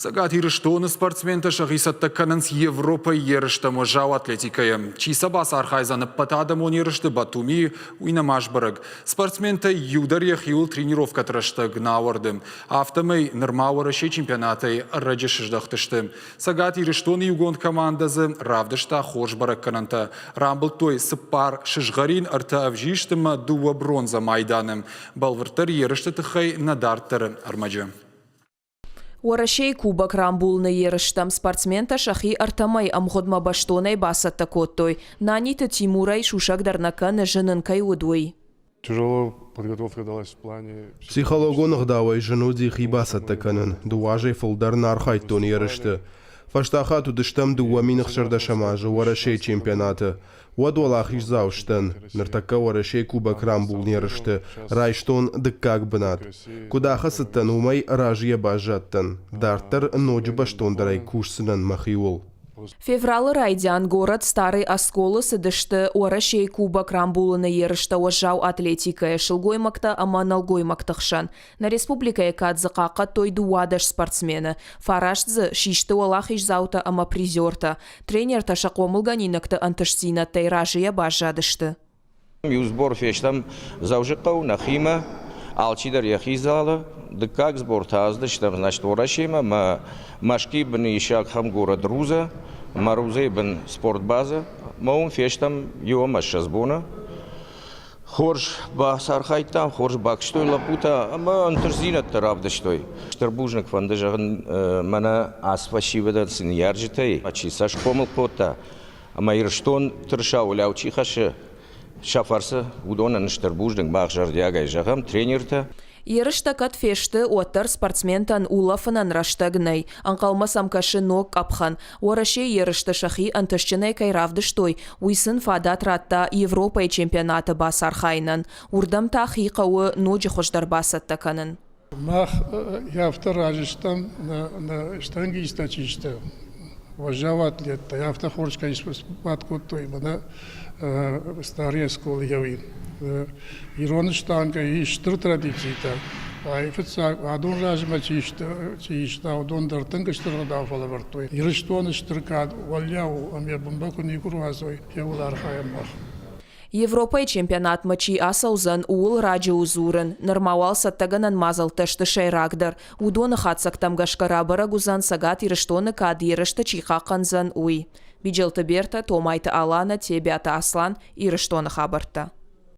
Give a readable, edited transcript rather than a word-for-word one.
Цӕгат Ирыстоны спортсментӕ сӕхи цӕттӕ кӕнынц Европӕйы ерыстӕм уӕззау атлетикӕйӕ. Чи сӕ бацархайдзӕн ӕппӕтадӕмон ерысты Батумийы, уый нӕма сбӕрӕг. Спортсментӕй иу дӕр йӕхиуыл тренировкӕты рӕстӕг нӕ ауӕрды. Афтӕмӕй нырма Уӕрӕсейы чемпионатӕй ӕрӕджы сыздӕхтысты. Цӕгат Ирыстоны иугонд командӕ дзы равдыста хорз бӕрӕггӕнӕнтӕ. Рамбылдтой цыппар сызгъӕрин, ӕртӕ ӕвзист ӕмӕ дыууӕ бронзӕ майданы. Бӕлвырддӕр ерысты тыххӕй нӕ дарддӕры ӕрмӕджы. Уӕрӕсейы Кубок рамбулыны ерыстӕм спортсментӕ сӕхи ӕртӕ мӕйы ӕмгъуыдмӕ бӕстонӕй бацӕттӕ кодтой. Наниты Тимурӕй сусӕг дӕр нӕ кӕны, зын ын кӕй уыд, уый. Тяжело подготовка далась в плане. Психологон ӕгъдауӕй зын уыди хи бацӕттӕ кӕнын. Дыууӕ азӕй фылдӕр нӕ архайдтон ерысты. Фӕстаг хатт уыдыстӕм 2016 азы Уӕрӕсейы чемпионаты. Уӕд уӕлахиздзау сдӕн. Ныртӕккӕ Уӕрӕсейы Кубок рамбулын ерысты райстон дыккаг бынат. Куыд ахӕцыдтӕн, уымӕй разыйӕ баззадтӕн. Дарддӕр ноджы бӕстондӕрӕй кусдзынӕн мӕхиуыл. Февралы райдиан горӕт Старый Осколы цыдысты Уӕрӕсейы Кубок рамбулыны ерыстӕ уӕззау атлетикӕйӕ сылгоймӕгтӕ ӕмӕ нӕлгоймӕгты хсӕн. Нӕ республикӕйы кад дзы хъахъхъӕдтой 12 спортсмены, фараст дзы систы уӕлахиздзаутӕ ӕмӕ призертӕ. Тренертӕ сӕ хъомылгӕнинӕгты ӕнтыстдзинӕдтӕй разыйӕ баззадысты. Иу сбор фестӕм Дзӕуджыхъӕу нӕхимӕ, алчидӕр йӕхи залы. Дыккаг сбор та аздыстӕм, значит, Уӕрӕсемӕ мӕ Мӕскуыйы бын ис ахӕм город Руза, мӕ Рузайы бын спортбаза. Мӕ уым фестӕм иу ӕмӕ ссӕдз боны. Хорз бацархайдтам, хорз бакуыстой лӕппутӕ ӕмӕ ӕнтыстдзинӕдтӕ равдыстой. Стыр бузныг фӕнды зӕгъын мӕнӕ ацы фӕсивӕдӕн цы ныййарджытӕй, чи сӕ схъомыл кодта ӕмӕ Ирыстон тырыса уӕлиау чи хӕссы, сӕ фӕрцы уыдонӕн стыр бузныг мах зӕрдиагӕй зӕгъӕм, тренертӕ. Ерыстӕ кӕд фесты, уӕддӕр спортсментӕн улӕфынӕн рӕстӕг нӕй. Ӕнхъӕлмӕ сӕм кӕсы ног къӕпхӕн. Уӕрӕсейы ерысты сӕхи ӕнтыстджынӕй кӕй равдыстой, уый сын фадат радта Европӕйы чемпионаты бацархайынӕн. Уырдӕм та хи хъӕуы ноджы хуыздӕр бацӕттӕ кӕнын. Мах афтӕ разы стӕм, нӕ штангисттӕ чи сты, уӕззау атлеттӕ, афтӕ хорз кӕй сбад кодтой, мӕнӕ Старые Осколы Ирон штангӕ ис стыр традицитӕ. Фыццаг адон размӕ чи иста, уыдон дӕр тынг стыр ӕгъдау фӕлӕвӕрдтой. Ирыстоны стыр кад уӕлиау у ӕмӕ йӕ бынмӕ куы никуы руадзой, йӕуыл архайӕм мах. Европӕйы чемпионатмӕ чи ацӕудзӕн, ууыл раджы у дзурын. Нырма уал цӕттӕгӕнӕн мадзӕлттӕ сты сӕйрагдӕр. Уыдоны хатдзӕгтӕм гӕсгӕ рабӕрӕг уыдзӕн, Цӕгат Ирыстоны кад ерысты чи хъахъхъӕндзӕн, уый. Биджелты Бертӕ, Томайты Аланӕ, Тебиаты Аслан, Ирыстоны хабӕрттӕ.